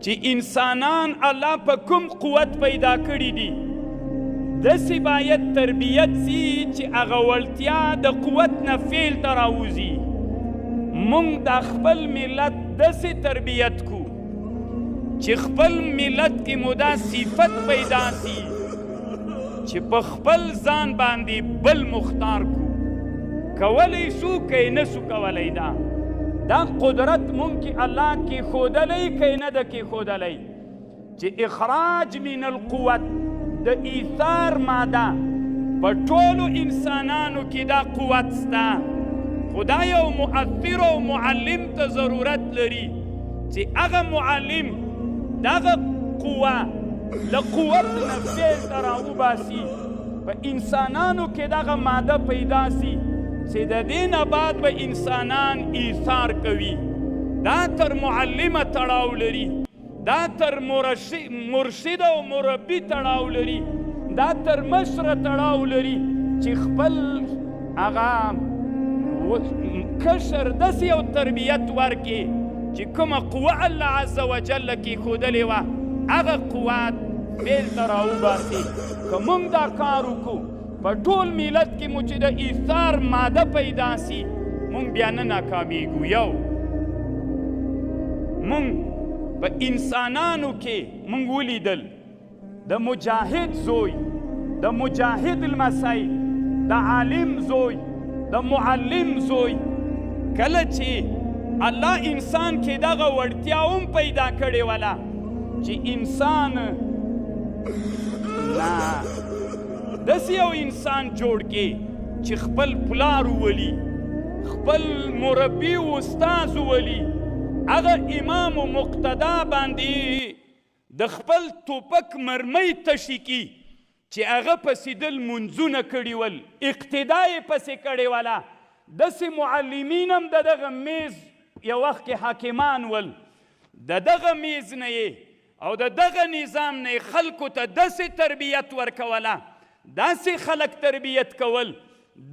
چې انسانان الله په کوم قوت پیدا کړي دي، داسې باید تربیت سي چې هغه وړتیا د قوت نه فعل ته راوځي. مونږ دا خپل ملت داسې تربیت کو چې خپل ملت کې مو دا صفت پیدا سي چې په خپل ځان باندې بل مختار کو. کولی سو که یې نه سو کولی، دا قدرت مونږ کې الله کېښودلی که یې نه ده کېښودلی، چې اخراج من القوت د ایثار ماده په ټولو انسانانو کې دا قوت سته، خو دا یو مؤثر او معلم ته ضرورت لري چې هغه معلم دغه قوه له قوت نه فعل ته راوباسي، په انسانانو کې دغه ماده پیدا سي چې د دې نه بعد به انسانان ایثار کوي. دا تر معلمه تړاو لري، دا تر مرشد او مربي تړاو لري، دا تر مشره تړاو لري چې خپل هغه کشر داسې یو تربیت ورکړي چې کومه قوه الله عز وجل کېښودلې وه هغه قوه فعل ته راوباسي. که موږ دا کار وکړو، په ټول ملت کې مو چې د ایثار ماده پیدا سي، موږ بیا نه ناکامیږو. یو موږ په انسانانو کې موږ ولیدل د مجاهد زوی، د مجاهد لمسی، د عالم زوی، د معلم زوی، کله چې الله انسان کې دغه وړتیا هم پیدا کړې وله چې انسان نه داسې یو انسان جوړ کې چې خپل پلار وولي، خپل مربي و استاد وولي، هغه امام و مقتدا باندې د خپل توپک مرمۍ تشې کړي چې هغه پسې ده لمونځونه کړي ول، اقتدا یې پسې کړې وله. داسې معلمین هم د دغه میز یو وخت کې حاکمان ول، د دغه میز نه یې او د دغه نظام نه یې خلکو ته داسې تربیت ورکوله، داسې خلک تربیت کول،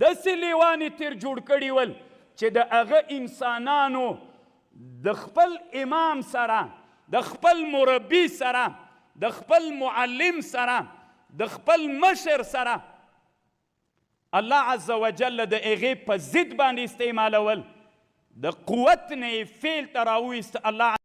داسې لیوان یې تیر جوړ کړي ول چې د هغه انسانانو د خپل امام سره، د خپل مربي سره، د خپل معلم سره، د خپل مشر سره الله عز وجل د هغې په ضد باندې استعمالول، د قوت نه یې فعل ته راوویست. الله.